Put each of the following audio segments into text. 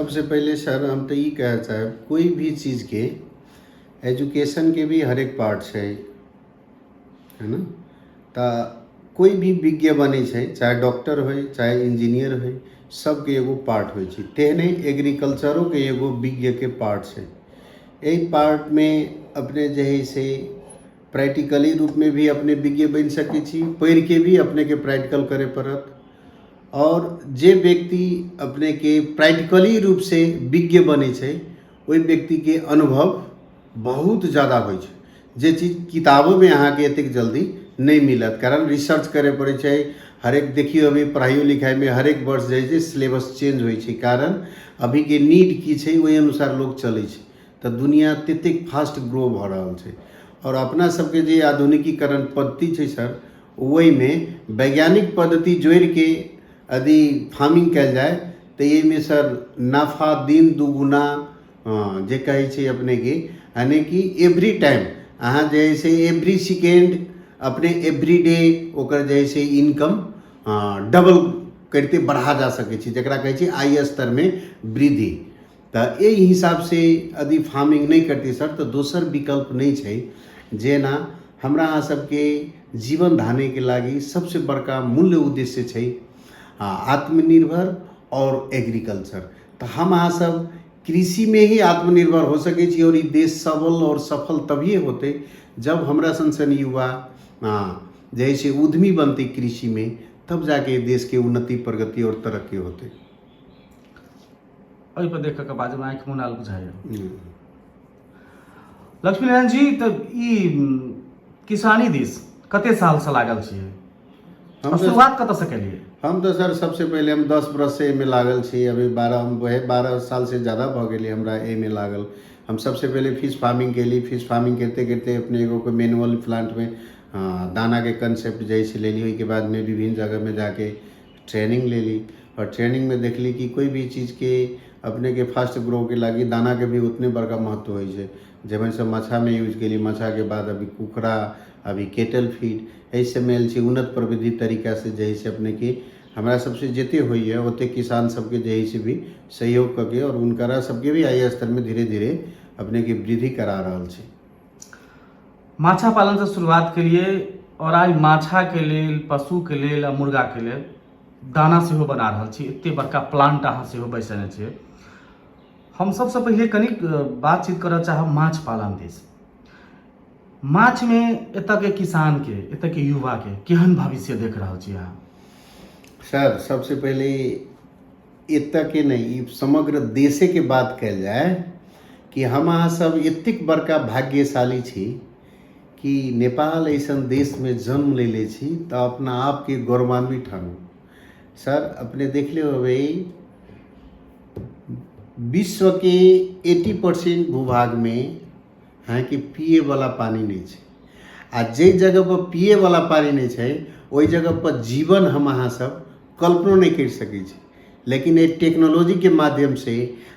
सबसे पहिले सर हम तऽ ई कहऽ चाहब, कोइ भी चीजके एजुकेशनके भी हरेक पार्ट छै, है ने? तऽ कोइ भी विज्ञ बनै छै, चाहे डॉक्टर होइ चाहे इंजीनियर होइ, सबके एगो पार्ट होइ छै। तेहने एग्रीकल्चरोके एगो विज्ञके पार्ट छै। एहि पार्टमे अपने जे हइ से प्रैक्टिकली रूपमे भी अपने विज्ञ बनि सकै छी, पढ़िके भी अपनेके प्रैक्टिकल करय पड़त। आओर जे व्यक्ति अपनेके प्रैक्टिकली रूपसँ विज्ञ बनै छै, ओहि व्यक्तिके अनुभव बहुत जादा होइ छै, जे चीज किताबोमे अहाँके एतेक जल्दी नहि मिलत, कारण रिसर्च करय पड़ै छै हरेक। देखियौ, अभी पढ़ाइयो लिखाइमे हरेक वर्ष जे छै सिलेबस चेंज होइ छै, कारण अभीके नीड की छै, ओहि अनुसार लोक चलै छै। तऽ दुनिया ततेक फास्ट ग्रो भऽ रहल छै आओर अपना सबके जे आधुनिकीकरण पद्धति छै सर, ओहिमे वैज्ञानिक पद्धति जोड़िके यदि फार्मिंग कयल जाय तऽ एहिमे सर नफा दिन दुगुना जे कहै छै अपनेके, यानि कि एवरी टाइम अहाँ जे है से एवरी सेकेंड अपने एवरी डे ओकर जे है से इनकम डबल करिते बढ़ा जा सकै छै, जकरा कहै छै आय स्तरमे वृद्धि। तऽ एहि हिसाबसँ यदि फार्मिंग नहि करतै सर, तऽ दोसर विकल्प नहि छै। जेना हमरा अहाँ सबके जीवन धानैके लागि सबसँ बड़का मूल्य उद्देश्य छै आत्मनिर्भर आओर एग्रीकल्चर। तऽ हम अहाँ सब कृषिमे ही आत्मनिर्भर हो सकै छी आओर ई देश सबल आओर सफल तभिए होतै जब हमरा सन सन युवा जे है से उद्यमी बनतै कृषिमे, तब जाके देशके उन्नति, प्रगति आओर तरक्की होतै। एहि पर देख कऽ बाजब आँखि मुनाल बुझाइए। लक्ष्मीनारायण जी, तऽ ई किसानी दिस कते सालसँ लागल छियै? हम शुरुआत कतऽसँ केलियै? हम तऽ सर सबसे पहिले हम 10 बरससँ एहिमे लागल छी। अभी 12, हम वएह 12 सालसँ ज्यादा भऽ गेलै हमरा एहिमे लागल। हम सबसे पहिले फिश फार्मिंग केली। फिश फार्मिंग करिते करिते अपने एगो मैनुअल प्लांटमे दानाके कंसेप्ट जे से लेली। ओहिके बादमे विभिन्न जगहमे जाके ट्रेनिंग लेली आओर ट्रेनिंगमे देखली कि कोइ भी चीजके अपनेके फास्ट ग्रोके लागि दानाके भी उतने बड़का महत्व होइ छै। जखन सब माछामे यूज केली, माछाके बाद अभी कुखुरा, अभी केटल फीड, एहि सबमे आयल छी। उन्नत प्रविधि तरीकासँ जे हइ से अपनेके हमरा सबसँ जते होइए ओते किसान सबके जे हइ से भी सहयोग कऽ के आओर हुनकरा सबके भी एहि स्तरमे धीरे धीरे अपनेके वृद्धि करा रहल छी। माछा पालनसँ शुरुआत केलियै आओर आइ माछाके लेल, पशुके लेल आ मुर्गाके लेल दाना सेहो बना रहल छी। एते बड़का प्लांट अहाँ सेहो बैसेने छियै। हम सबसँ पहिले कनिक बातचीत करऽ चाहब माछ पालन दिस। माछमे एतऽके किसानके, एतऽके युवाके केहन भविष्य देख रहल छी अहाँ? सर, सबसे पहिले एतऽके नहि, ई समग्र देशेके बात कयल जाय कि हम अहाँ सब एतेक बड़का भाग्यशाली छी कि नेपाल अइसन देशमे जन्म लेले छी, तऽ अपना आपके गौरवान्वित ठानू। सर, अपने देखले होबै, विश्वके 80% भूभागमे अहाँके पिएवला पानि नहि छै आ जाहि जगहपर पिएवला पानि नहि छै, ओहि जगहपर जीवन हम अहाँ सब कल्पनो नहि करि सकै छी। लेकिन एहि टेक्नोलॉजीके माध्यमसँ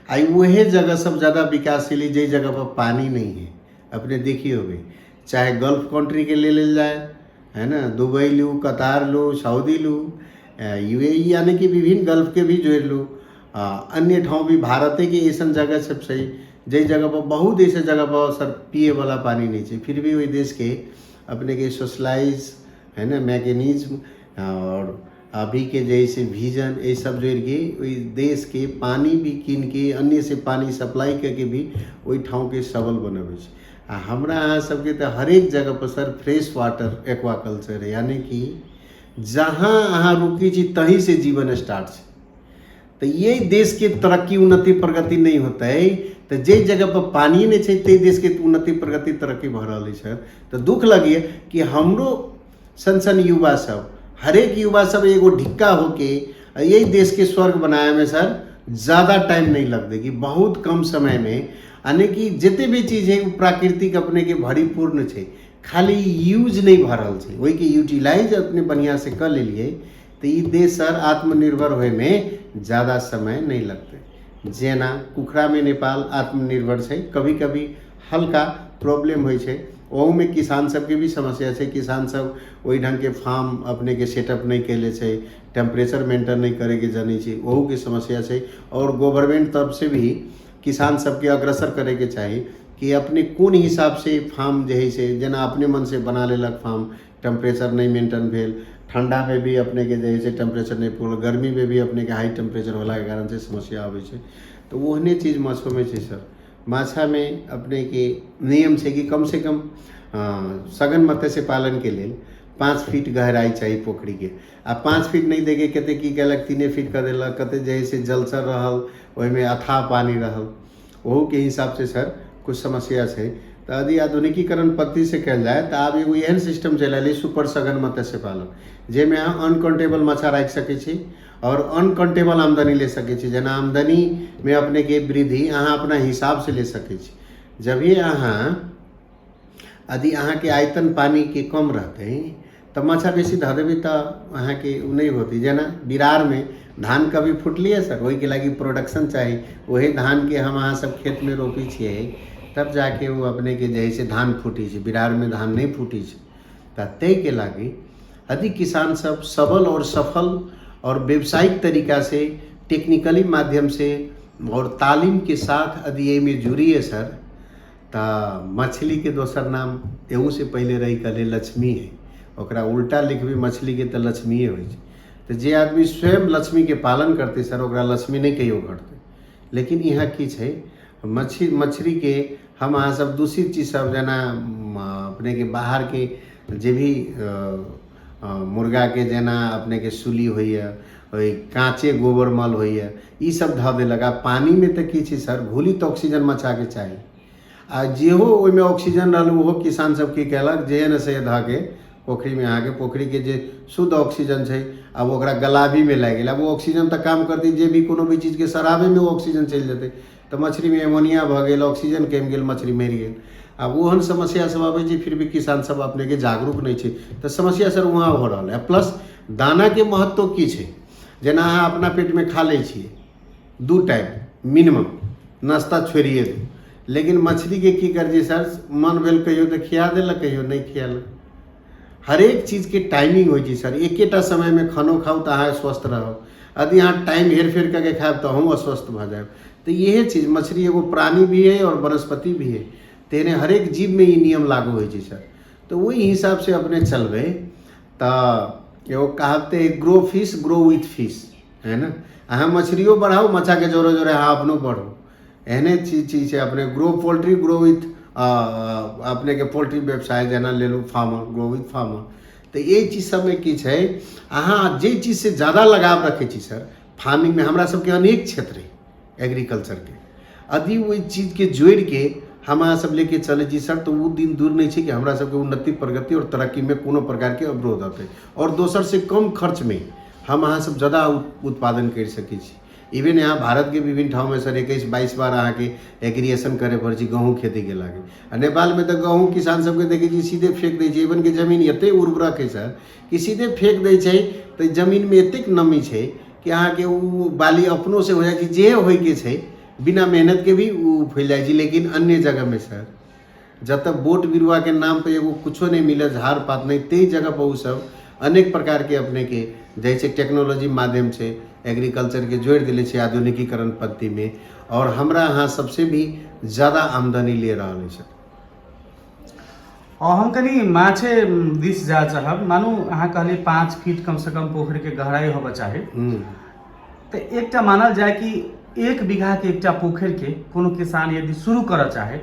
आइ उएह जगह सब ज्यादा विकासशील है जाहि जगहपर पानि नहि है। अपने देखिए होबै, चाहे गल्फ कंट्रीके ले लेल जाय, है ने, दुबई लू, कतार लू, सऊदी लू, UAE, यानी कि विभिन्न गल्फके भी जोड़ि लू, अन्य ठाउँ भी भारतेके अइसन जगह सब छै जाहि जगहपर, बहुत अइसन जगहपर सर पिएवला पानि नहि छै, फिर भी ओहि देशके अपनेके सोशलाइज है ने मैकेनिज्म आओर अभीके जे है से विजन, एहि सब जोड़िके ओहि देशके पानि भी कीनके, अन्य से पानि सप्लाई करके भी ओहि ठाउँके सबल बनबै छै। आ हमरा अहाँ सबके तऽ हरेक जगह पर सर फ्रेश वाटर एक्वाकल्चर है, यानी कि जहाँ अहाँ रुकी छी तहीं से जीवन स्टार्ट छै। तऽ यही देशके तरक्की, उन्नति, प्रगति नहि होतै तऽ जाहि जगह पर पानिए नहि छै ताहि देशके उन्नति, प्रगति, तरक्की भऽ रहल अछि सर। तऽ दुःख लगैए कि हमरो सन सन युवा सब, हरेक युवा सब एगो ढिक्का होके यही देशके स्वर्ग बनाबैमे सर ज़्यादा टाइम नहीं लगतै, कि बहुत कम समयमे, यानी कि जते भी चीज है ओ प्राकृतिक अपनेके भरिपूर्ण छै, खाली यूज नहि भऽ रहल छै। ओहिके यूटिलाइज अपने बढ़िआँसँ कऽ लेलियै तऽ ई देश सर आत्मनिर्भर होइमे ज़्यादा समय नहि लगतै। जेना कुखुरामे नेपाल आत्मनिर्भर छै, कभी कभी हल्का प्रॉब्लम होइ छै। ओहूमे किसान सबके भी समस्या छै। किसान सब ओहि ढङ्गके फार्म अपनेके सेटअप नहि कयले छै, टेम्परेचर मेंटेन नहि करैके जनै छै, ओहूके समस्या छै। आओर गवर्नमेंट तरफसँ भी किसान सबके अग्रसर करैके चाही कि अपने कोन हिसाबसँ फार्म जे हइ से, जेना अपने मनसँ बना लेलक फार्म, टेम्परेचर नहि मेंटेन भेल, ठण्डामे भी अपनेके जे हइ से टेम्परेचर नहि पुरल, गर्मीमे भी अपनेके हाई टेम्परेचर होलाके कारणसँ समस्या अबै छै। तऽ ओहने चीज माछोमे छै सर। माछामे अपनेके नियम छै कि कमसँ कम सघन मत्स्य पालनके लेल 5 फीट गहराइ चाही पोखरिके। आ 5 फीट नहि दैके कते की केलक, 3 फीट कऽ देलक, कते जे हइ से जलचर रहल, ओहिमे अथाह पानि रहल, ओहूके हिसाबसँ सर कुछ समस्या छै। तऽ यदि आधुनिकीकरण पद्धतिसँ कयल जाय तऽ आब एगो एहन सिस्टम चलि आयल सुपर सघन मत्स्य पालन, जाहिमे अहाँ अनकाउंटेबल माछा राखि सकै छी आओर अनकाउंटेबल आमदनी ले सकै छी। जेना आमदनीमे अपनेके वृद्धि अहाँ अपना हिसाबसँ ले सकै छी। जभी अहाँ यदि अहाँके आयतन पानिके कम रहतै तऽ माछा बेसी धऽ देबै तऽ अहाँके ओ नहि होतै। जेना बिरारमे धान कभी फुटलियै सर, ओहिके लागि प्रोडक्शन चाही, ओही धानके हम अहाँ सब खेतमे रोपै छियै तब जाके ओ अपनेके जे हइ से धान फूटै छै। बिरारमे धान नहि फूटै छै। तऽ ताहिके लागि यदि किसान सब सबल आओर सफल आओर व्यावसायिक तरीकासँ टेक्निकली माध्यमसँ आओर तालीमके साथ यदि एहिमे जुड़िए सर, तऽ मछलीके दोसर नाम एहूसँ पहिले रहि कहले लक्ष्मी है। ओकरा उल्टा लिखबै मछलीके तऽ लक्ष्मीए होइ छै। तऽ जे आदमी स्वयं लक्ष्मीके पालन करतै सर, ओकरा लक्ष्मी नहि कहियो घटतै। लेकिन यहाँ की छै, मछलीके हम अहाँ सब दूषित चीज सब जेना अपनेके बाहरके जे भी मुर्गाके जेना अपनेके सूली होइए, ओहि काँचे गोबर मल होइए, ई सब धऽ देलक। आ पानिमे तऽ की छै सर, घुलित ऑक्सीजन माछाके चाही, आ जेहो ओहिमे ऑक्सीजन रहल ओहो किसान सब की केलक जे ने से धऽ के पोखरिमे, अहाँके पोखरिके जे शुद्ध ऑक्सीजन छै आब ओकरा गलाबीमे लागि गेल। आब ओ ऑक्सीजन तऽ काम करतै जे भी कोनो भी चीजके सराबेमे ओ ऑक्सीजन चलि जेतै, तऽ मछलीमे एमोनिया भऽ गेल, ऑक्सीजन कमि गेल, मछली मरि गेल। आब ओहन समस्या सब अबै छै, फिर भी किसान सब अपनेके जागरूक नहि छै, तऽ समस्या सर वहाँ हो रहल है। प्लस दानाके महत्व की छै, जेना अहाँ अपना पेटमे खा लै छियै 2 टाइम मिनिमम, नाश्ता छोड़िए दू, लेकिन मछलीके की करै छै सर, मन भेल कहियो तऽ खिया देलक, कहियो नहि खियालक। हरेक चीजके टाइमिंग होइ छै सर। एकेटा समयमे खानो खाउ तऽ अहाँ स्वस्थ रहब, यदि अहाँ टाइम हेरफेर कऽ के खायब तऽ अहूँ अस्वस्थ भऽ जायब। तऽ इएह चीज मछली एगो प्राणी भी है आओर वनस्पति भी है, तेहने हरेक जीवमे ई नियम लागू होइ छै सर। तऽ ओहि हिसाबसँ अपने चलबै तऽ एगो कहावते है, grow fish grow with fish, है ने। अहाँ मछलियो बढ़ाउ, माछाके जोरे जोरे अहाँ अपनो बढ़ू, एहने चीज चीज छै। अपने ग्रो पोल्ट्री ग्रो विथ अपनेके पोल्ट्री व्यवसाय जेना लेलहुँ फार्मर ग्रो विथ फार्मर। तऽ एहि चीज सबमे की छै, अहाँ जाहि चीजसँ जादा लगाव रखै छी सर, फार्मिंगमे हमरा सबके अनेक क्षेत्र है एग्रीकल्चरके, यदि ओहि चीजके जोड़िके हम अहाँ सब लेके चलै छी सर, तऽ ओ दिन दूर नहि छै कि हमरा सबके उन्नति प्रगति आओर तरक्कीमे कोनो प्रकारके अवरोध अतै आओर दोसरसँ कम खर्चमे हम अहाँ सब जादा उत्पादन करि सकै छी। इवन यहाँ भारतके विभिन्न ठाउँमे सर 21-22 बार अहाँके एग्रीएशन करे पड़ै छै गहूँम खेतीके लागि। आ नेपालमे तऽ गहूँम किसान सबके देखै छी सीधे फेंक दै छै, इवन के जमीन एते उर्वरक है सर कि सीधे फेंक दै छै, तऽ जमीनमे एतेक नमी छै कि अहाँके ओ बाली अपनोसँ हो जाइ छै, जे होइके छै बिना मेहनतके भी ओ फैल जाइ छै। लेकिन अन्य जगहमे सर जतऽ बोट बिरुआके नाम पर एगो कुछो नहि मिलत, झाड़ पात नहि, ताहि जगह पर ओसब अनेक प्रकारके अपनेके जाइ छै टेक्नोलॉजी माध्यमसँ एग्रीकल्चरके जोड़ि देले छै आधुनिकीकरण पद्धतिमे, आओर हमरा अहाँ सबसे भी ज्यादा आमदनी ले रहल अछि। आओर हम कनि माछे दिस जाय चाहब। मानू अहाँ कहलियै 5 फीट कमसँ कम पोखरिके गहराइ होबऽ चाही, तऽ एकटा मानल जाय कि 1 बीघाके एकटा पोखरिके कोनो किसान यदि शुरू करऽ चाहे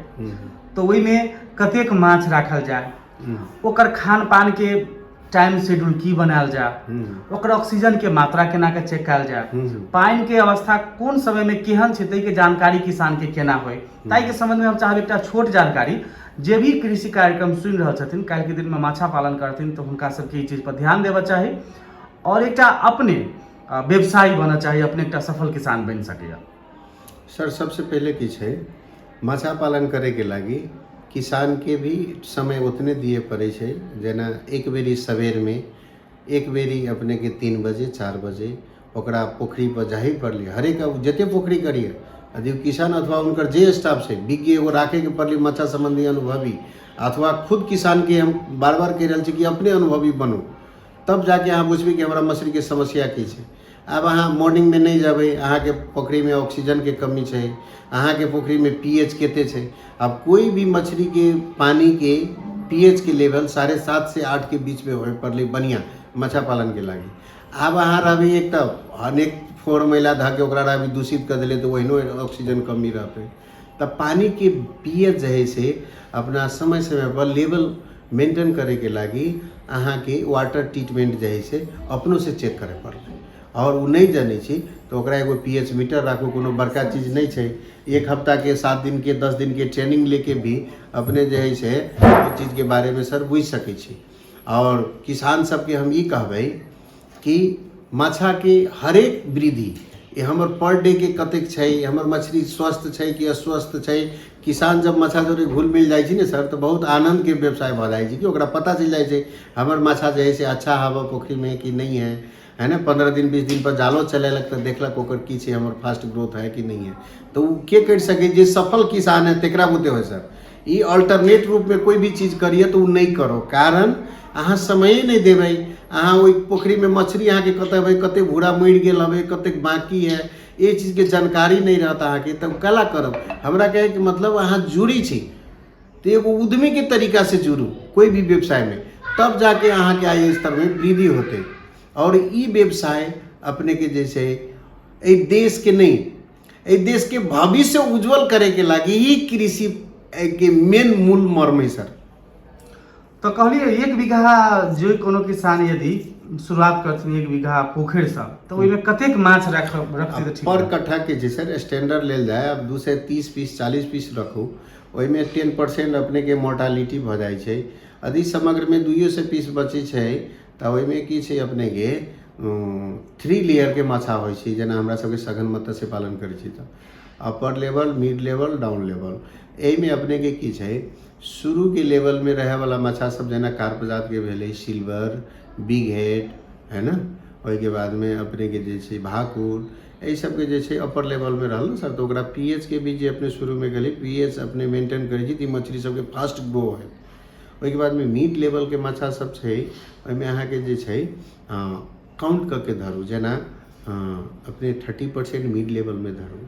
तऽ ओहिमे कतेक माछ राखल जाय, ओकर खान पानके टाइम शेड्यूल की बनायल जाय, ओकर ऑक्सीजनके मात्रा केना के चेक कयल जाय, पानिके अवस्था कोन समयमे केहन छै ताहिके जानकारी किसानके केना होइ, ताहिके सम्बन्धमे हम चाहब एकटा छोट जानकारी। जे भी कृषि कार्यक्रम सुनि रहल छथिन, काल्हिके दिनमे माछा पालन करथिन तऽ हुनका सबके ई चीजपर ध्यान देबऽ चाही आओर एकटा अपने व्यवसायी बनऽ चाही, अपने एकटा सफल किसान बनि सकैए। सर सबसे पहिले की छै, माछा पालन करैके लागि किसानके भी समय उतने दिए पड़ै छै, जेना एक बेरी सवेरमे, एक बेरी अपनेके 3 बजे 4 बजे ओकरा पोखरि पर जाही पड़लै। हरेक जते पोखरि करिए यदि किसान अथवा हुनकर जे स्टाफ छै, विज्ञ एगो राखैके पड़लै माछा सम्बन्धी अनुभवी, अथवा खुद किसानके हम बार बार कहि रहल छी कि अपने अनुभवी बनू, तब जाके अहाँ बुझबै कि हमरा मछलीके समस्या की छै। आब अहाँ मॉर्निंगमे नहि जेबै, अहाँके पोखरिमे ऑक्सीजनके कमी छै, अहाँके पोखरिमे पी एच कते छै। आब कोइ भी मछलीके पानीके पी एच के लेवल 7.5 से 8 के बीचमे होय पड़लै बढ़िआँ माछा पालनके लागि। आब अहाँ रहबै, एक तऽ अनेक फोर मैला धऽ के ओकरा रहबै दूषित कऽ देलै, तऽ ओहिनो ऑक्सीजन कमी रहतै। तऽ पानीके पी एच जे हइ से अपना समय समयपर लेवल मेंटेन करैके लागि अहाँके वाटर ट्रीटमेंट जे हइ से अपनोसँ चेक करय पड़तै। आओर ओ नहि जनै छी तऽ ओकरा एगो पी एच मीटर राखू, कोनो बड़का चीज नहि छै। एक हफ्ताके, 7 दिनके, 10 दिनके ट्रेनिंग लेके भी अपने जे हइ से ओहि चीजके बारेमे सर बुझि सकै छी। आओर किसान सबके हम ई कहबै कि माछाके हरेक वृद्धि, ई हमर पर डे के कतेक छै, हमर मछली स्वस्थ छै कि अस्वस्थ छै। किसान जब माछा जोरे घुल मिल जाइ छै ने सर, तऽ बहुत आनन्दके व्यवसाय भऽ जाइ छै कि ओकरा पता चलि जाइ छै हमर माछा जे हइ से अच्छा हवा पोखरिमे कि नहि है, है ने। 15 दिन, 20 दिन पर जालो चलेलक तऽ देखलक ओकर की छै, हमर फास्ट ग्रोथ है कि नहीं है। तऽ ओ के करि सकै? जे सफल किसान है तकरा बुते होइ सर। ई अल्टरनेट रूपमे कोइ भी चीज करिए तऽ ओ नहि करो, कारण अहाँ समये नहि देबै। अहाँ ओहि पोखरिमे मछली अहाँके कतऽ हेबै, कतेक भूरा मरि गेल हबै, कतेक बाँकी है, एहि चीजके जानकारी नहि रहत अहाँके, तब कला करब। हमरा कहैके मतलब अहाँ जुड़ी छी तऽ एगो उद्यमीके तरीकासँ जुड़ू कोइ भी व्यवसायमे, तब जाके अहाँके आय स्तरमे वृद्धि होतै। आओर ई व्यवसाय अपनेके जे छै एहि देशके नहि, एहि देशके भविष्य उज्जवल करैके लागि ही कृषि के मेन मूल मर्म है सर। तऽ कहलियै 1 बीघा जे कोनो किसान यदि शुरुआत करथिन 1 बीघा पोखरिसँ, तऽ ओहिमे कतेक माछ रखतै तऽ ठीक पर रहतै? कट्ठा के जे सर स्टैंडर्ड लेल जाय, आब 230 पीस, 40 पीस रखू, ओहिमे 10% अपनेके मोर्टालिटी भऽ जाइ छै। यदि समग्रमे 200 पीस बचै छै तऽ ओहिमे की छै, अपनेके थ्री लेयरके माछा होइ छै। जेना हमरा सबके सघन मत्स्य पालन करै छी तऽ upper level, mid level, down level. एहिमे अपनेके की छै, शुरूके लेवलमे रहैवला माछा सब जेना कार्प जातके भेलै, सिल्वर, बिग हेड, है ने, ओहिके बादमे अपनेके जे छै भाकुर, एहि सबके जे छै अपर लेवलमे रहल ने सर, तऽ ओकरा पी एच के भी जे अपने शुरूमे गेलै, पी एच अपने मेंटेन करै छी तऽ ई मछली सबके फास्ट ग्रो हइ। ओहिके बादमे मिड लेवलके माछा सब छै, ओहिमे अहाँके जे छै काउंट कऽ के धरू। जेना अपने 30% मिड लेवलमे धरू,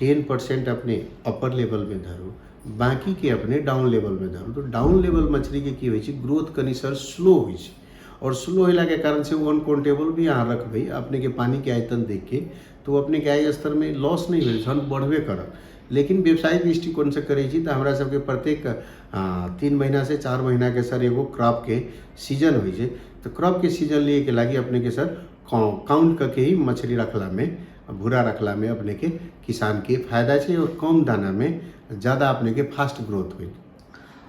10% अपने अपर लेवलमे धरू, बाँकीके अपने डाउन लेवलमे धरू। तऽ डाउन लेवल मछलीके की होइ छै, ग्रोथ कनि सर स्लो होइ छै। आओर स्लो होलाके कारण से ओ अनकाउंटेबल भी अहाँ रखबै अपनेके पानीके आयतन देखके, तऽ ओ अपनेके आय स्तरमे लॉस नहि भेल छल, बढ़बे करत। लेकिन व्यवसायिक दृष्टिकोणसँ करै छी तऽ हमरा सबके प्रत्येक 3 महीनासँ 4 महीनाके सर एगो क्रॉपके सीजन होइ छै। तऽ क्रॉपके सीजन लिएके लागि अपनेके सर काउंट कऽ के ही मछली रखलामे, भूरा रखलामे अपनेके किसानके फायदा छै आओर कम दानामे ज्यादा अपनेके फास्ट ग्रोथ होइ।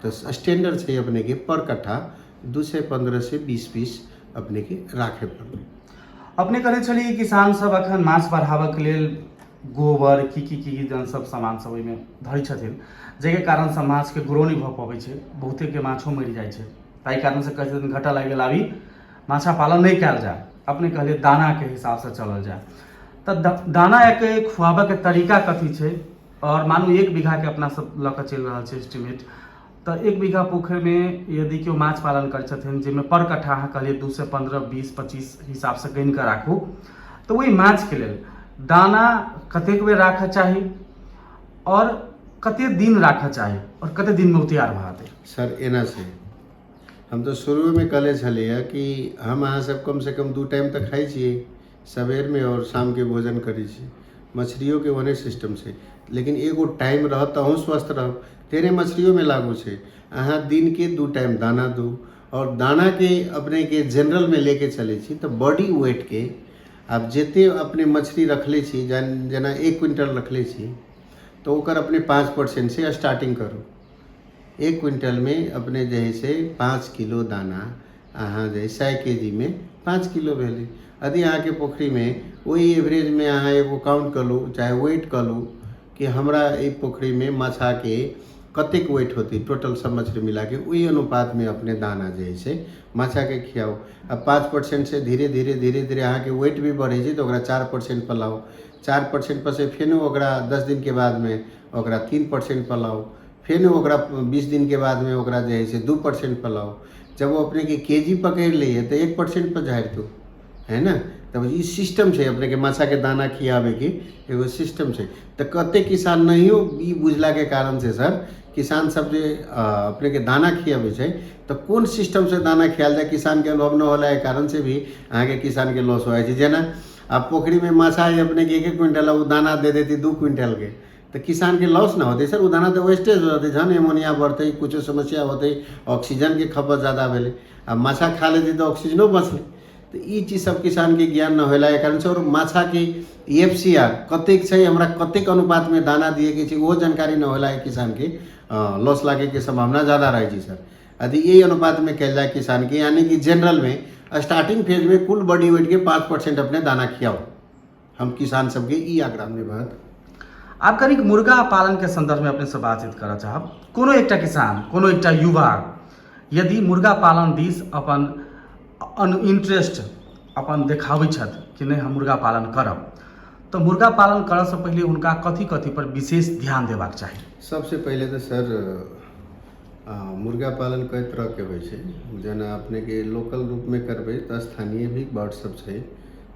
तऽ स्टैंडर्ड छै अपनेके पर कट्ठा 215 से 20 पीस अपनेके राखै पड़लै। अपने कहने छलियै किसान सब अखन माछ बढ़ाबऽके लेल गोबर की की की की जन सब सामान सब ओहिमे धरै छथिन, जाहिके कारणसँ माछके ग्रो नहि भऽ पबै छै, बहुतेके माछो मरि जाइ छै। ताहि कारणसँ कहै छथिन घाटा लागि गेल, अभी माछा पालन नहि कयल जाय। अपने कहलियै दानाके हिसाबसँ चलल जाय, तऽ दानाके खुआबऽके तरीका कथी छै? आओर मानू 1 बीघाके अपना सब लऽ कऽ चलि रहल छै एस्टिमेट, तऽ 1 बीघा पोखरिमे यदि केओ माछ पालन करै छथिन, जाहिमे पर कट्ठा अहाँ कहलियै 215, 20, 25 हिसाबसँ गनि कऽ राखू, तऽ ओहि माछके लेल दाना कतेक बेर राखऽ चाही आओर कतेक दिन राखऽ चाही आओर कतेक दिनमे ओ तैयार भऽ जेतै? सर, एना छै, हम तऽ शुरूमे कहले छलियै कि हम अहाँ सब कमसँ कम दू टाइम तऽ खाइ छियै, सवेरमे आओर शामके भोजन करै छी। मछलियोके ओहने सिस्टम छै, लेकिन एगो टाइम रहत तऽ अहूँ स्वस्थ रहब। तेरे मछलियोमे लागू छै। अहाँ दिनके दू टाइम दाना दू आओर दानाके अपनेके जनरलमे लेके चलै छी तऽ बॉडी वेटके आब जते अपने मछली रखले छी, जेना 1 क्विंटल रखले छी, तऽ ओकर अपने 5%सँ स्टार्टिंग करू। 1 क्विंटलमे अपने जे हइ से 5 किलो दाना अहाँ जे 100 के जीमे 5 किलो भेलै। यदि अहाँके पोखरिमे ओहि एवरेजमे अहाँ एगो काउंट कऽ लू, चाहे वेट कऽ लू कि हमरा एहि पोखरिमे माछाके कतेक वेट होतै टोटल सब मछली मिलाके, ओहि अनुपातमे अपने दाना जे हइ से माछाके खियाउ। आ 5%सँ धीरे धीरे धीरे धीरे अहाँके वेट भी बढ़ै छै, तऽ ओकरा 4% पर लाउ। 4% पर से फेनो ओकरा 10 दिनके बादमे ओकरा 3% पर लाउ, फेर ओकरा 20 दिनके बादमे ओकरा जे हइ से 2% पर लाउ। जब ओ अपनेके केजी पकड़ि लैए तऽ 1% पर झाड़ि दू, है ने। तब ई सिस्टम छै अपनेके माछाके दाना खियाबैके एगो सिस्टम छै। तऽ कतेक किसान नहियो ई बुझलाके कारण से सर किसान सब जे अपनेके दाना खियाबै छै तऽ कोन सिस्टमसँ दाना खियायल जाय किसानके अनुभव न होलाके कारण से भी अहाँके किसानके लॉस हो जाइ छै। जेना आब पोखरिमे माछा हइ अपनेके 1 क्विंटल, ओ दाना दे देती 2 क्विंटलके, तऽ किसानके लॉस न होतै सर, ओ दाना तऽ वेस्टेज हो जेतै। जहन एमोनिया बढ़तै, कुछो समस्या होतै, ऑक्सीजनके खपत जादा भेलै, आ माछा खा लेतै तऽ ऑक्सीजनो बचलै। तऽ ई चीज सब किसानके ज्ञान न होलाके कारण से, आओर माछाके FCR कतेक छै, हमरा कतेक अनुपातमे दाना दिएके छै, ओहो जानकारी न होलाके किसानके लॉस लागैके सम्भावना जादा रहै छै सर। यदि यही अनुपातमे कयल जाय किसानके, यानी कि जनरलमे स्टार्टिंग फेजमे कुल बॉडी वेटके 5% अपने दाना खियाउ, हम किसान सबके ई आग्रह धन्यवाद। आब कनिक मुर्गा पालनके सन्दर्भमे अपनेसँ बातचीत करऽ चाहब। कोनो एकटा किसान, कोनो एकटा युवा यदि मुर्गा पालन दिस अपन इंटरेस्ट अपन देखाबै छथि कि नहि हम मुर्गा पालन करब, तऽ मुर्गा पालन करऽसँ पहिले हुनका कथी कथी पर विशेष ध्यान देबाक चाही? सबसे पहिले तऽ सर मुर्गा पालन कई तरहके होइ छै। जेना अपनेके लोकल रूपमे करबै तऽ स्थानीय भी बर्ड सब छै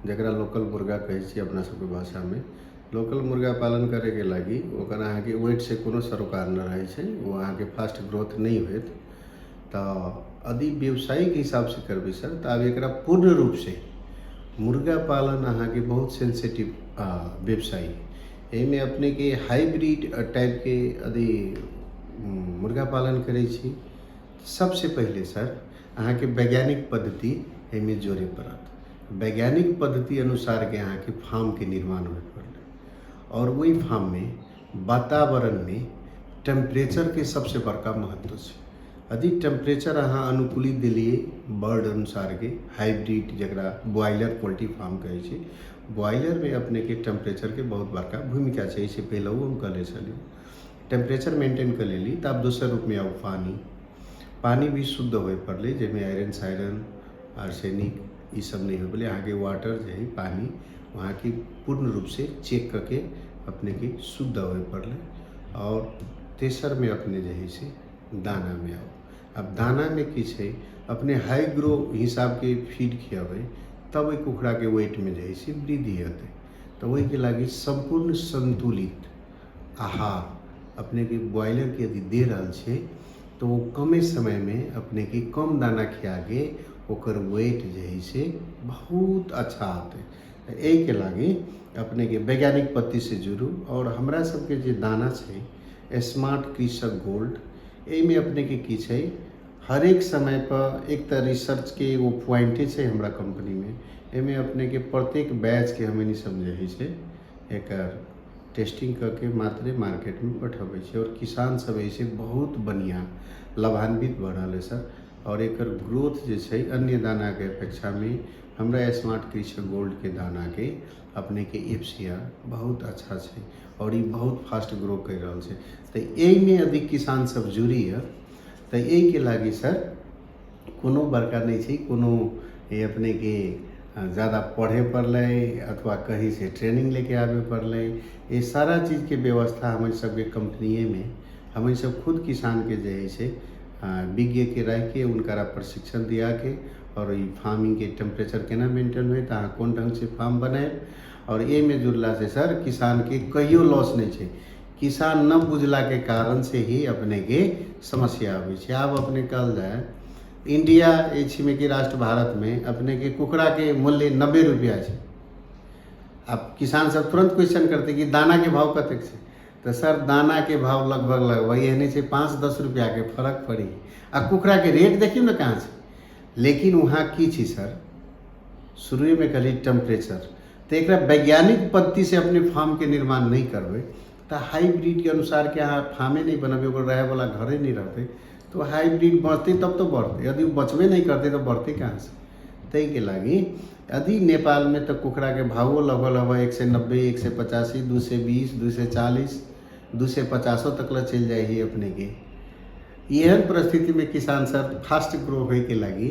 जकरा लोकल मुर्गा कहै छियै अपना सबके भाषामे। लोकल मुर्गा पालन करैके लागि ओकर अहाँके वेटसँ कोनो सरोकार नहि रहै छै, ओ अहाँके फास्ट ग्रोथ नहि होयत। तऽ यदि व्यवसायिक हिसाबसँ करबै सर तऽ आब एकरा पूर्ण रूपसँ मुर्गा पालन अहाँके बहुत सेंसिटिव व्यवसाय है। एहिमे अपनेके हाइब्रिड टाइपके यदि मुर्गा पालन करै छी, सबसे पहिले सर अहाँके वैज्ञानिक पद्धति एहिमे जोड़े पड़त। वैज्ञानिक पद्धति अनुसारके अहाँके फार्मके निर्माण होय पड़लै, आओर ओहि फार्ममे वातावरणमे टेम्परेचरके सबसे बड़का महत्व छै। यदि टेम्परेचर अहाँ अनुकूलित देलियै बर्ड अनुसारके, हाइब्रिड जकरा ब्रॉयलर पोल्ट्री फार्म कहै छै, ब्रॉयलरमे अपनेके टेम्परेचरके बहुत बड़का भूमिका छै। एहिसँ पहिलहो हम कहले छलियै टेम्परेचर मेंटेन कऽ लेली तऽ आब दोसर रूपमे आउ पानि, पानि भी शुद्ध होय पड़लै, जाहिमे आयरन सायरन आर्सेनिक ई सब नहि होय पड़लै। अहाँके वाटर जे हइ पानि वहाँके पूर्ण रूपसँ चेक कऽ के अपनेके शुद्ध होय पड़लै। आओर तेसरमे अपने जे हइ से दानामे आउ। आब दानामे की छै, अपने हाई ग्रो हिसाबके फीड खियाबै तब ओहि कुखुराके वेटमे जे हइ से वृद्धि हेतै। तऽ ओहिके लागि सम्पूर्ण सन्तुलित आहार अपनेके ब्रॉयलरके यदि दे रहल छियै तऽ ओ कमे समयमे अपनेके कम दाना खियाके ओकर वेट जे हइ से बहुत अच्छा औतै। एहिके लागि अपनेके वैज्ञानिक पद्धतिसँ जुड़ू। आओर हमरा सबके जे दाना छै स्मार्ट कृषक गोल्ड, एहिमे अपनेके की छै, हरेक समयपर एक तऽ रिसर्चके एगो पॉइंटे छै हमरा कम्पनीमे। एहिमे अपनेके प्रत्येक बैचके हम सब जे हइ से एकर टेस्टिंग कऽ के मात्रे मार्केटमे पठबै छै, आओर किसान सब एहिसँ बहुत बढ़िआँ लाभान्वित भऽ रहल है सर। आओर एकर ग्रोथ जे छै अन्य दानाके अपेक्षामे हमरा स्मार्ट कृषक गोल्डके दानाके अपनेके FCR बहुत अच्छा छै, आओर ई बहुत फास्ट ग्रो करि रहल छै। तऽ एहिमे यदि किसान सब जुड़ी यऽ तऽ एहिके लागि सर कोनो बड़का नहि छै, कोनो अपनेके जादा पढ़े पड़लै अथवा कहीँसँ ट्रेनिंग लेके आबे पड़लै। ई सारा चीजके व्यवस्था हमर सबके कम्पनिएमे हम सब खुद किसानके जे हइ से विज्ञके राखिके हुनकरा प्रशिक्षण दियाके आओर ई फार्मिंगके टेम्परेचर केना मेंटेन होयत, अहाँ कोन ढङ्गसँ फार्म बनायब। आओर एहिमे जुड़लासँ सर किसानके कहियो लॉस नहि छै। किसान न बुझलाके कारण से ही अपनेके समस्या आबै छै। आब अपने कहल जाय इंडिया एहि छिमेकी राष्ट्र भारतमे अपनेके कुकड़ाके मूल्य 90 रुपैआ छै। आब किसान सब तुरन्त क्वेश्चन करतै कि दानाके भाव कतेक छै, तऽ सर दानाके भाव लगभग लगभग एहने छै 5-10 रुपैआके फरक पड़ी। आ कुकड़ाके रेट देखियौ ने कहाँ छै। लेकिन वहाँ की छै सर, शुरुएमे कहली टेम्परेचर, तऽ एकरा वैज्ञानिक पद्धतिसँ अपने फार्मके निर्माण नहि करबै तऽ हाइब्रिडके अनुसारके अहाँ फार्मे नहि बनेबै, ओकर रहैवला घरे नहि रहतै तऽ हाइब्रिड बचतै तब तऽ बढ़तै, यदि ओ बचबे नहि करतै तऽ बढ़तै कहाँसँ। ताहिके लागि यदि नेपालमे तऽ कुखुराके भावो लगभग लगभग 190, 185, 220, 240, 250 तक लए चलि जाइ हइ अपनेके। एहन परिस्थितिमे किसान सब फास्ट ग्रो होइके लागि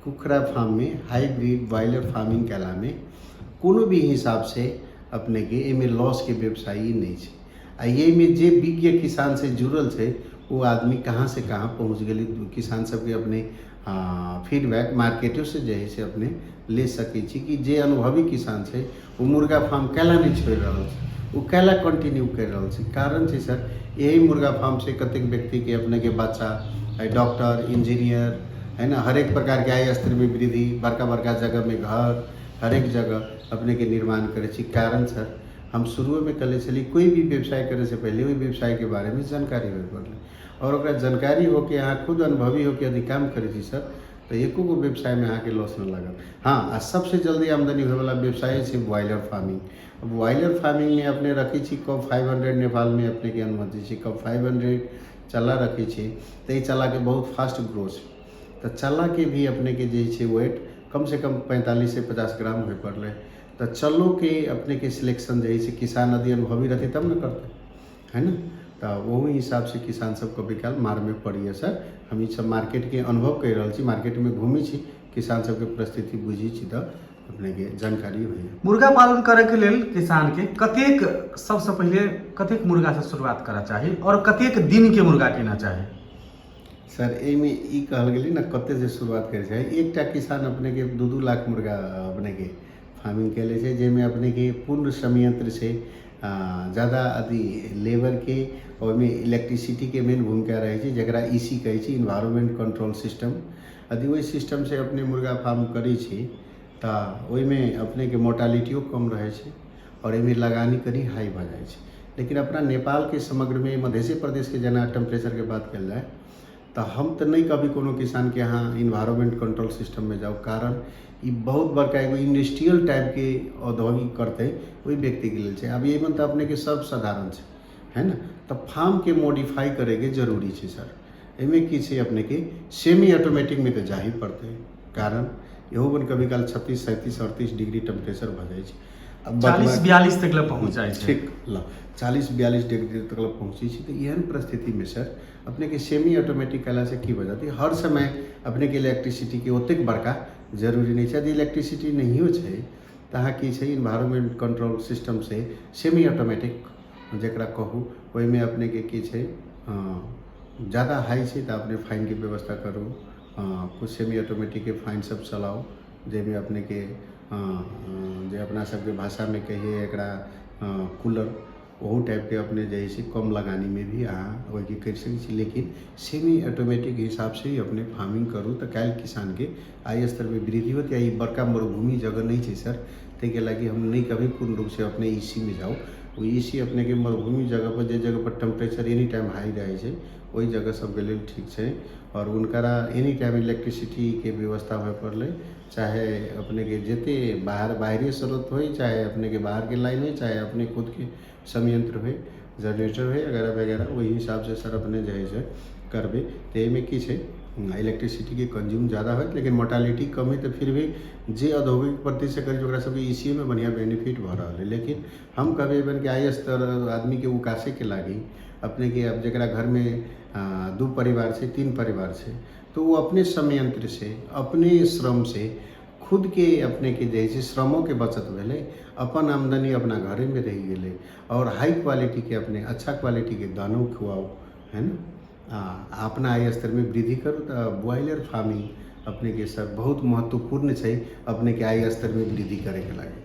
कुखुरा फार्ममे हाइब्रिड ब्रॉयलर फार्मिंग कयलामे कोनो भी हिसाबसँ अपनेके एहिमे लॉसके व्यवसाय ई नहि छै। आ एहिमे जे विज्ञ किसानसँ जुड़ल छै ओ आदमी कहाँसँ कहाँ पहुँच गेलै। किसान सबके अपने फीडबैक मार्केटोसँ जे हइ से अपने ले सकै छी कि जे अनुभवी किसान छै ओ मुर्गा फार्म कैला नहि छोड़ि रहल छै, ओ कैला कंटिन्यू करि रहल छै। कारण छै सर, यही मुर्गा फार्मसँ कतेक व्यक्तिके अपनेके बच्चा आइ डॉक्टर, इंजीनियर है ने, हरेक प्रकारके आय स्तरमे वृद्धि, बड़का बड़का जगहमे घर, हरेक जगह अपनेके निर्माण करै छी। कारण सर, हम शुरुएमे कहले छली कोइ भी व्यवसाय करैसँ पहिले ओहि व्यवसायके बारेमे जानकारी होय पड़लै, आओर ओकरा जानकारी होके अहाँ खुद अनुभवी होके यदि काम करै छी सर, तऽ एको गो व्यवसायमे अहाँके लॉस नहि लागत। हँ, आ सबसँ जल्दी आमदनी होयवला व्यवसाय छै ब्रॉयलर फार्मिंग। ब्रॉयलर फार्मिंगमे अपने रखै छी कब 500, नेपालमे अपनेके अनुमति छै, कब 500 चला रखै छी तऽ ई चलाके बहुत फास्ट ग्रो छै। तऽ चलाके भी अपनेके जे छै वेट कमसँ कम 45 से 50 ग्राम होय पड़लै। तऽ चलोके अपनेके सिलेक्शन जे हइ से किसान यदि अनुभवी रहतै तब ने करतै, है ने। तऽ ओहू हिसाबसँ किसान सब कभी काल मारमे पड़ैए सर। हम ई सब मार्केटके अनुभव करि रहल छी, मार्केटमे घुमै छी, किसान सबके परिस्थिति बुझै छी तऽ अपनेके जानकारी होइए। मुर्गा पालन करैके लेल किसानके कतेक सबसँ पहिले कतेक मुर्गासँ शुरुआत करऽ चाही आओर कतेक दिनके मुर्गा कीनऽ चाही? सर, एहिमे ई कहल गेलै ने कतेक से शुरुआत करै छै। एकटा किसान अपनेके 2-2 लाख मुर्गा अपनेके फार्मिंग कयले छै, जाहिमे अपनेके पूर्ण संयंत्र छै, ज्यादा अथी लेबरके, ओहिमे इलेक्ट्रिसिटीके मेन भूमिका रहै छै, जकरा ई सी कहै छै, इन्वायरमेंट कंट्रोल सिस्टम। यदि ओहि सिस्टमसँ अपने मुर्गा फार्म करै छी तऽ ओहिमे अपनेके मोर्टालिटियो कम रहै छै आओर एहिमे लगानी कनि हाई भऽ जाइ छै। लेकिन अपना नेपालके समग्रमे मधेशे प्रदेशके जेना टेम्परेचरके बात कयल जाय तऽ हम तऽ नहि कहबै कोनो किसानके अहाँ इन्वायरमेंट कंट्रोल सिस्टममे जाउ, कारण ई बहुत बड़का एगो इंडस्ट्रियल टाइपके औद्योगिक करतै ओहि व्यक्तिके लेल छै। आब एहिमे तऽ अपनेके सब साधारण छै, है ने। तऽ फार्मके मॉडिफाइ करैके जरूरी छै सर। एहिमे की छै अपनेके सेमी ऑटोमेटिकमे तऽ जाही पड़तै, कारण इहो बन कभी काल 36 37 38 डिग्री टेम्परेचर भऽ जाइ छै। आब 40 42 तक लए पहुँच जाइ छै। ठीक, ल 40 42 डिग्री तक लए पहुँचै छै। तऽ एहन परिस्थितिमे सर अपनेके सेमी ऑटोमेटिक कयलासँ की भऽ जातै, हर समय अपनेके इलेक्ट्रिसिटीके ओतेक बड़का जरूरी नहि छै। यदि इलेक्ट्रिसिटी नहियो छै तऽ अहाँ की छै इन्वायरमेंट कंट्रोल सिस्टमसँ सेमी ऑटोमेटिक जकरा कहू, ओहिमे अपनेके की छै ज्यादा हाई छै तऽ अपने फाइनके व्यवस्था करू, किछु सेमी ऑटोमेटिकके फाइन सब चलाउ, जाहिमे अपनेके जे अपना सबके भाषामे कहियै एकरा कूलर, ओहू टाइपके अपने जे हइ से कम लगानीमे भी अहाँ ओहिके करि सकै छी। लेकिन सेमी ऑटोमेटिक हिसाबसँ ही अपने फार्मिंग करू तऽ काल्हि किसानके आय स्तरमे वृद्धि होत। या ई बड़का मरुभूमि जगह नहि छै सर, ताहिके लागि हम नहि कभी पूर्ण रूपसँ अपने ई सी मे जाउ। ओ ई सी अपनेके मरुभूमि जगहपर, जे जगहपर टेम्परेचर एनी टाइम हाई रहै छै, ओहि जगह सबके लेल ठीक छै। आओर हुनकरा एनी टाइम इलेक्ट्रिसिटीके व्यवस्था होय पड़लै, चाहे अपनेके जते बाहर बाहरी स्रोत होइ, चाहे अपनेके बाहरके लाइन होइ, चाहे अपने खुदके संयंत्र होइ, जनरेटर होइ, वगैरह वगैरह, ओहि हिसाबसँ सर अपने जे हइ से करबै। तऽ एहिमे की छै इलेक्ट्रिसिटीके कंज्यूम ज्यादा होत लेकिन मोर्टालिटी कम हइ, तऽ फिर भी जे औद्योगिक पद्धतिसँ करै छै ओकरा सबके ई सी मे बढ़िआँ बेनिफिट भऽ रहल हइ। लेकिन हम कहबै इवन कि आय स्तर आदमीके उकासैके लागि अपनेके आब जकरा घरमे 2 परिवार छै, 3 परिवार छै, तऽ ओ अपने संयंत्रसँ अपने श्रमसँ खुदके अपनेके जे हइ से श्रमोके बचत भेलै, अपन आमदनी अपना घरेमे रहि गेलै, आओर हाई क्वालिटीके अपने अच्छा क्वालिटीके दानो खुआउ, है ने, आ अपना आय स्तरमे वृद्धि करू। तऽ ब्रॉयलर फार्मिंग अपनेके सर बहुत महत्वपूर्ण छै अपनेके आय स्तरमे वृद्धि करैके लागि।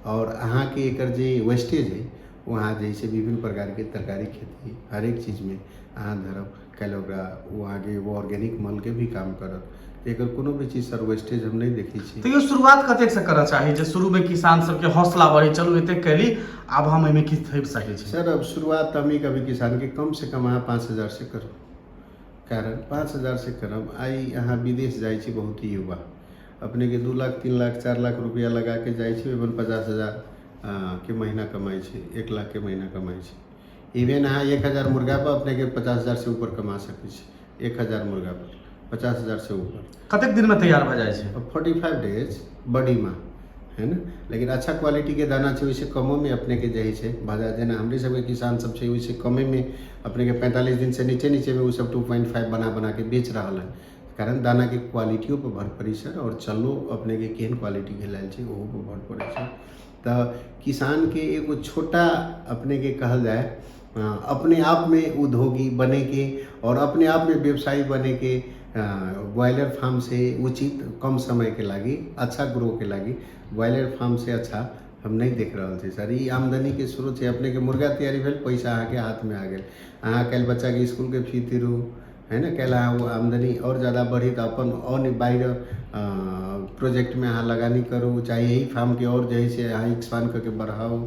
आओर अहाँके एकर जे वेस्टेज हइ ओ अहाँ जे हइ से विभिन्न प्रकारके तरकारी खेती हरेक चीजमे अहाँ धरब, काल्हि ओकरा ओ अहाँके एगो ऑर्गेनिक मलके भी काम करत। एकर कोनो भी चीज सर वेस्टेज हम नहि देखै छी। तैयो शुरुआत कतेकसँ करऽ चाही जे शुरूमे किसान सबके हौसला बढ़े, चलू एतेक कैली आब हम एहिमे किछु थोपि सकै छी? सर अब शुरुआत तऽ हम कभी किसानके कमसँ कम अहाँ 5000 से करू, कारण 5000 से करब। आइ अहाँ विदेश जाइ छी, बहुत ही युवा अपनेके 2 लाख 3 लाख 4 लाख रुपया लगाके जाइ छी, ओहिमे 50,000 के महीना कमाइ छै, 1 लाख के महीना कमाइ छै। इवन अहाँ 1000 मुर्गा पर अपनेके 50,000 से ऊपर कमा सकै छी, 1000 मुर्गा पर 50,000 से ऊपर। कतेक दिनमे तैयार भऽ जाइ छै? 45 डेज बडीमा, है ने। लेकिन अच्छा क्वालिटीके दाना छै ओहिसँ कमोमे अपनेके जे हइ से भऽ जायत। जेना हमरे सबके किसान सब छै ओहिसँ कमेमे अपनेके 45 दिनसँ नीचे नीचेमे ओ सब 2.5 बना बनाके बेच रहल है, कारण दानाके क्वालिटियो पर भर पड़ै सर, आओर चलो अपनेके केहन क्वालिटीके लायल छै ओहो पर भर पड़ै छै। तऽ तऽ किसानके एगो छोटा अपनेके कहल जाय अपने आपमे उद्योगी बनैके आओर अपने आपमे व्यवसायी बनैके ब्रॉयलर फार्म से उचित कम समयके लागि अच्छा ग्रोके लागि ब्रॉयलर फार्म से अच्छा हम नहि देख रहल छी सर। ई आमदनीके स्रोत छै। अपनेके मुर्गा तैयारी भेल, पैसा अहाँके हाथमे आ गेल, अहाँ काल्हि बच्चाके इसकुलके फी तीरू है ने, काल्हि अहाँ ओ आमदनी आओर जादा बढ़ी तऽ अपन अन्य बाहर प्रोजेक्टमे अहाँ लगानी करू, चाहे यही फार्मके आओर जे हइ से अहाँ एक्सपांड कऽ के बढ़ाउ।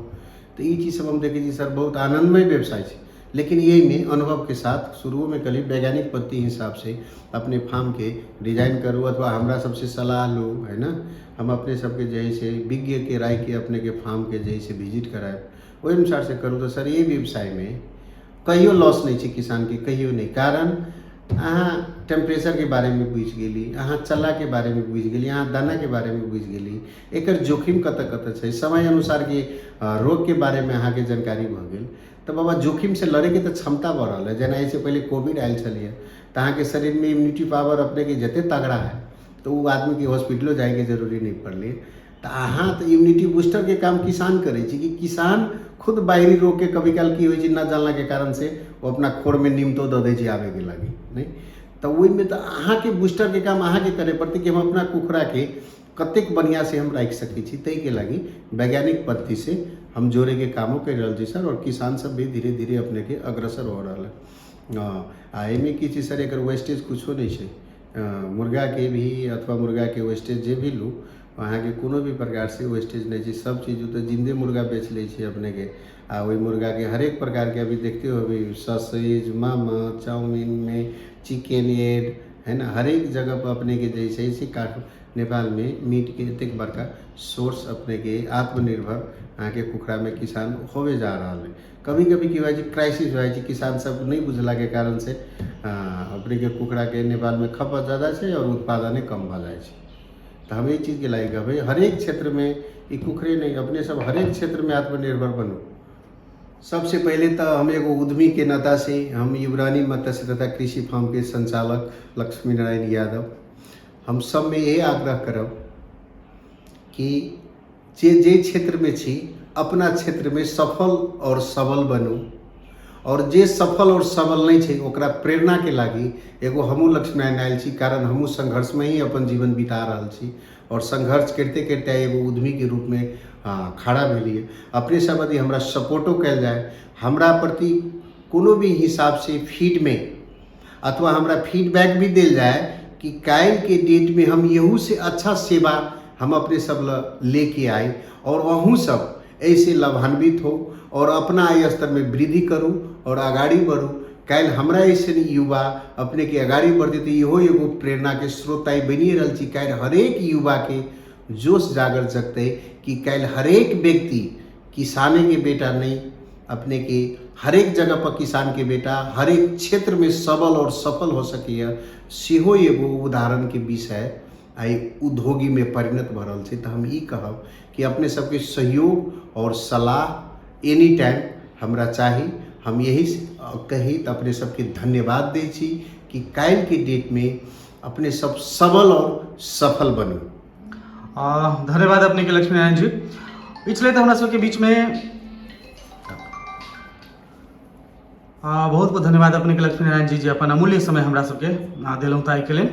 तऽ ई चीज सब हम देखै छी सर, बहुत आनन्दमय व्यवसाय छै। लेकिन एहिमे अनुभवके साथ शुरुओमे कहली वैज्ञानिक पद्धति हिसाबसँ अपने फार्मके डिजाइन करू अथवा हमरा सबसँ सलाह लू, है ने। हम अपने सबके जे हइ से विज्ञके रायके अपनेके फार्मके जे हइ से विजिट करायब, ओहि अनुसारसँ करू। तऽ सर एहि व्यवसायमे कहियो लॉस नहि छै किसानके, कहियो नहि। कारण अहाँ टेम्परेचरके बारेमे बुझि गेली, अहाँ चल्लाके बारेमे बुझि गेली, अहाँ दानाके बारेमे बुझि गेली, एकर जोखिम कतऽ कतऽ छै, समय अनुसारके रोगके बारेमे अहाँके जानकारी भऽ गेल, तऽ बाबा जोखिमसँ लड़ैके तऽ क्षमता बढ़ल है। जेना एहिसँ पहिले कोविड आयल छलैए तऽ अहाँके शरीरमे इम्यूनिटी पावर अपनेके जते तगड़ा है तऽ ओ आदमीके हॉस्पिटलो जाइके जरूरी नहि पड़लै। तऽ अहाँ तऽ इम्यूनिटी बूस्टरके काम किसान करै छै कि किसान खुद बाहरी रोगके कभी काल की होइ छै न जानलाके कारणसँ ओ अपना खोरमे निमतो दऽ दै छै आबैके लागि नहि, तऽ ओहिमे तऽ अहाँके बूस्टरके काम अहाँके करय पड़तै कि हम अपना कुखुराके कतेक बढ़िआँसँ हम राखि सकै छी। ताहिके लागि वैज्ञानिक पद्धतिसँ हम जोड़ैके कामो करि रहल छी सर, आओर किसान सब भी धीरे धीरे अपनेके अग्रसर हो रहल है। आ एहिमे की छै सर, एकर वेस्टेज कुछो नहि छै। मुर्गाके भी अथवा मुर्गाके वेस्टेज जे भी लू अहाँके कोनो भी प्रकारसँ वेस्टेज नहि छै। सब चीज ओ तऽ जिन्दे मुर्गा बेच लै छै अपनेके, आ ओहि मुर्गाके हरेक प्रकारके अभी देखते होबै सॉसेज, मामा, चाउमीनमे चिकेन एड है ने, हरेक जगह पर अपनेके जे छै से काठ नेपालमे मीटके एतेक बड़का सोर्स अपनेके आत्मनिर्भर अहाँके कुखुरामे किसान होबे जा रहल है। कभी कभी की होइ छै क्राइसिस होइ छै, किसान सब नहि बुझलाके कारणसँ अपनेके कुखुराके नेपालमे खपत जादा छै आओर उत्पादने कम भऽ जाइ छै। तऽ हम एहि चीजके लागि कहबै हरेक क्षेत्रमे ई कुखुरे नहि, अपने सब हरेक क्षेत्रमे आत्मनिर्भर बनू। सबसे पहिले तऽ हम एगो उद्यमीके नातासँ हम युवरानी मत्स्य तथा कृषि फार्मके संचालक लक्ष्मी नारायण यादव हम सबमे यही आग्रह करब कि जे जे क्षेत्रमे छी अपना क्षेत्रमे सफल आओर सबल बनू, आओर जे सफल आओर सबल नहि छै ओकरा प्रेरणाके लागि एगो हमहूँ लक्ष्मीनारायण आयल छी। कारण हमहूँ संघर्षमे ही अपन जीवन बिता रहल छी आओर संघर्ष करिते करिते एगो उद्यमीके रूपमे खड़ा भेलियै। अपने सब यदि हमरा सपोर्टो कयल जाय, हमरा प्रति कोनो भी हिसाबसँ फीडमे अथवा हमरा फीडबैक भी देल जाय कि काल्हिके डेटमे हम इहूसँ अच्छा सेवा हम अपने सब लए लेके आइ और अहूँ सब एहिसँ लाभान्वित हो और अपना एहि स्तरमे वृद्धि करू और अगाडि बढ़ू। काल्हि हमरा अइसन युवा अपनेके अगाडि बढ़तै तऽ इहो एगो प्रेरणाके स्रोत आइ बनिए रहल छी। काल्हि हरेक युवाके जोश जागर जगतै कि काल्हि हरेक व्यक्ति किसानेके बेटा नहि, अपनेके हरेक जगह पर किसानके बेटा हरेक क्षेत्रमे सबल और सफल हो सकैए, सेहो एगो उदाहरणके विषय आइ उद्योगीमे परिणत भऽ रहल छै। तऽ हम ई कहब कि अपने सबके सहयोग और सलाह एनी टाइम हमरा चाही। हम यही कही तऽ अपने सबके धन्यवाद दै छी कि काल्हिके डेटमे अपने सब सबल और सफल बनू। धन्यवाद अपनेके लक्ष्मीनारायण जी। ई छलै तऽ हमरा सबके बीचमे बहुत बहुत धन्यवाद अपनेके लक्ष्मीनारायण जी जे अपन अमूल्य समय हमरा सबके देलहुँ तऽ एहिके लेल।